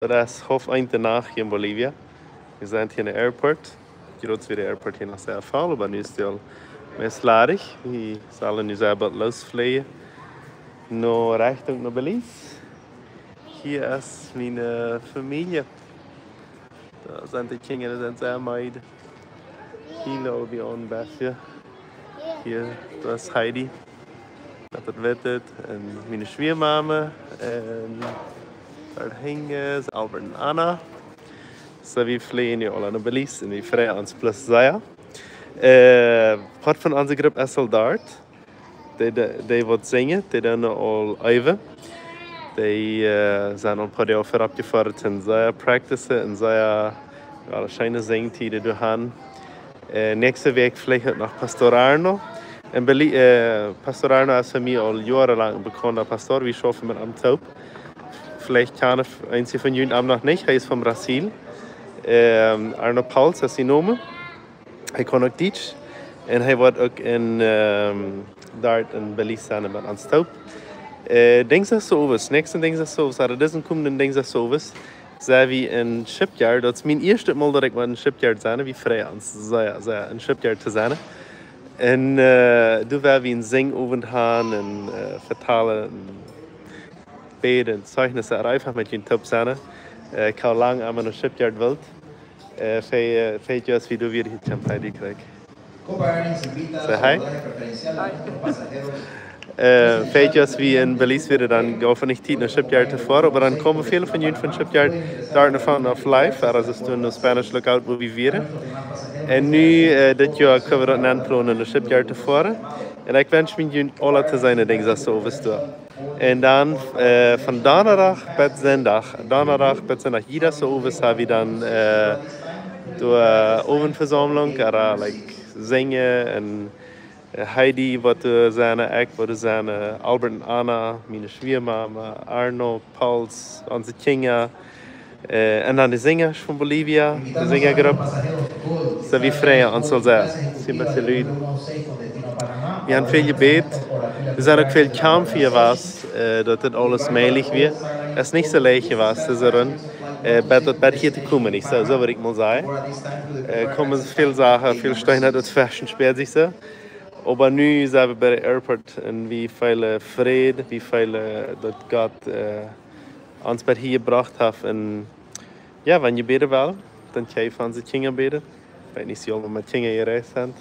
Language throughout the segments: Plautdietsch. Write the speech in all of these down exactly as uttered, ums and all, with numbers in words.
Daut es haulf eent de Nacht hia en Bolivia. Wie sent hia en de Airport. Jrots wia de Airport hia noch sea voll, oba nu es dee aul meist ladich. Wie sellen nu sea boolt loosfleajen. No Rechtunk no Belize. Hia es miene Famielje. Doa sent de Kjinja, dee sent sea meed. Hia lopen wie aul een bät. Hia, daut es Heidi. Daut es Wittet. Un miene Schwiamama. Un doa hinjen es Albert un Anna. Soo, wie fleajen nu aula no Belize un wie freien ons bloos sea. Äh, Poat von onse Grupp es aul doa. Dee, dee, dee waut sinjen, dee doonen aul äwen. Dee, äh, sent aul een poa Doag verut jefoaren un sea practicen un sea, jo, scheene Sinjtieden doa han. Äh, näakjste Wäakj veleicht uk no Pastor Arno. Un Beli-, äh, Pastor Arno es fa mie aul joarenlang een bekaunda Pastor. Wie schaufen met am toop. Veleicht kjanen eenje von junt am noch nich. Hee es von Brasil. Ähm, Arno Pauls es sien Nomen. Hee kaun uk Dietsch. Un hee woat uk en, ähm, doa en Belize sennen met ons toop. Äh, Dinjsdach soo owes, näakjsten Dinjsdach soo owes, ooda disen komenden Dinjsdach soo owes, sent wie en Shipyard. Daut es mien ieeschtet Mol daut ekj woa en Shipyard sennen. Wie freien ons sea, sea en Shipyard to sennen. Un, äh, doa woa wie een Sinjowent han un, äh, vetalen un bäden, Zeichnis, eefach met junt toop sennen. Äh, ekj hab lang aun miene Shipyard wult. Äh, fee-, äh, fee Joas wie doa wia hia en Heidi kjrieech. Say hi. Äh, fee Joas wie en Belize wieren, dan gauf et nich Tiet no Shipyard to foaren, oba dan kjeemen väle von junt von Shipyard doa no Fountain of Life, ooda aus et doa no Spanish Lookout, wua wie wieren. Un nu, äh, dit Joa kjenn wie daut aunplonen, no Shipyard to foaren. Un ekj wensch mie junt aula to seenen, Dinjsdach soo owes doa. Un dan, äh, von Donnadach bat Sindach, Donnadach bat Sindach, jieda soo owes hab wie dan, äh, doa Owentvesaumlunk, ooda, like, sinjen un, äh, Heidi woat doa sennen, ekj woa doa sennen, äh, Albert un Anna, miene Schwiamama, Arno, Pauls, onse Kjinja, äh, un dan de Sinjasch von Bolivia, de Sinjagrupp. Soo, wie freien ons aul sea. Sent een bät Lied. Wie haben väl jebät. Wie sent uk väl Kjamp hia jewast, äh, daut dit aules mäajlich wia. Et es nich soo leicht jewast, soo rund, äh, bat daut, bat hia to komen, nich soo, soo wudd ekj mol sajen. Äh, kjeemen väl Sachen, väl Steena doa tweschen, späat sikj soo. Oba nu sent wie bie de Airport un wie feelen Fräd, wie feelen daut Gott, äh, ons bat hia jebrocht haft. Un jo, wan jie bäden wellen, dan kjenn jie fa onse Kjinja bäden. Ekj weet nich, aus jie aul met Kjinja jereist sent.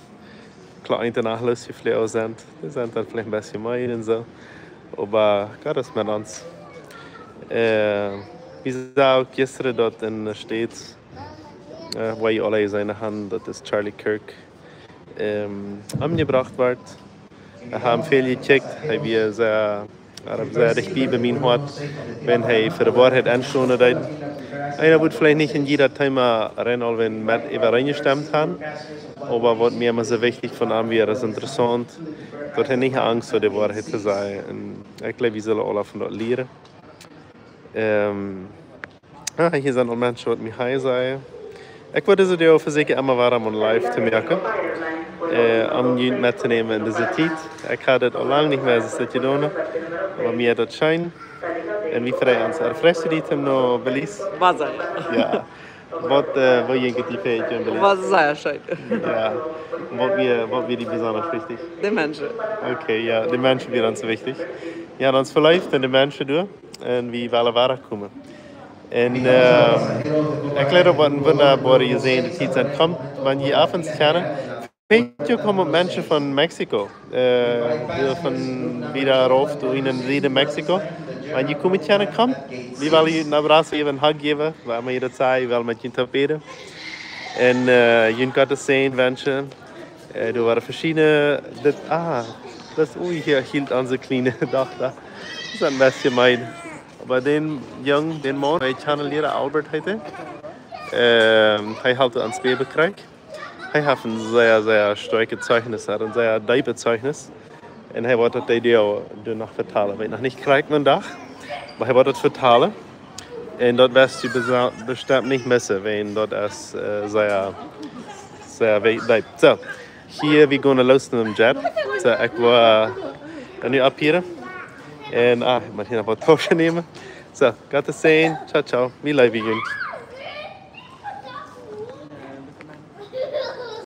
Kloa, eent doano losjefloagen sent. Dee sent dan veleicht een bät meed un soo. Oba Gott es met ons. Äh, wie sagen uk jistren daut en de States, äh, wua jie aule jeseenen haben, daut es Charlie Kirk, ähm, omjebrocht wort. Wie haben väl jekjikjt, hee wia sea, wia sea dicht bie, bie mien Hoat, wan hee fa de Woarheit enstonen deed. Eena wudd veleicht nich en jiedet Thema rein aul wan met äwareenjestemt haben, oba waut mie emma soo wichtich von am wia, es interessaunt, daut hee nich Angst haud, de Woarheit to sajen. Un ekj jleew, wie sellen aula von daut lieren. Ähm, Jo, hia sent aul Menschen, waut mie hi sajen. Ekj wudd dise Video vesäkjen emma wada mol live to moaken, äh, om junt mettonämen en dise Tiet. Ekj haud daut aul lang nich mea soo jedonen, oba mie haft daut scheen. Un wie freien ons. Erfreschst du die, Tim, no Belize? Wia sea. Jo. Waut, äh, woo jinkj et die hia en Belize? Wia sea scheen. Jo. Waut wia, waut wia die besonda wichtich? De Menschen. Okay, jo, de Menschen wieren ons wichtich. Jo, ons veleeft en de Menschen doa. Un wie wellen wada komen. Un, äh, ekj jleew, daut woat eene wundaboare jesäajende Tiet sennen. Kjemt, wan jie opp ons kjennen. Veleicht komen Menschen von Mexiko, äh, dee von wieda rauf, doa en Sieden Mexiko. Wan jie komen kjennen, kjemt. Wie wellen junt een Abrazo jäwen, een Hug jäwen, wua emma jie daut sent, wie wellen met junt bäden. Un, äh, junt Gott sienen Säajen wenschen. Äh, doa wieren veschiedne, dit, ah, daut, ui, hia hilt onse kjliene Dochta. Daut es een bät meed. Oba dän Jung, dän Maun, waut ekj kjanen lieed, Albert heet hee. Ähm, hee haud ons Bäbe jekjräajen. Hee haft een sea, sea stoakjet Zeichnis, hee haft een sea deepet Zeichnis. Un hee woat daut Video doa noch vetalen. Weet noch nich krakjt waut Dach, oba hee woat daut vetalen. Un daut woascht du besa-, bestemmt nich missen, wiels daut es, äh, sea, sea we-, deep. Soo, hia, wie gonen loos no dän Jet. Soo, ekj woa, äh, nu aufhieren. Un, ah, ekj mott hia noch waut Tauschen nämen. So, Gott sien Säajen, ciao, ciao, wie leewen junt.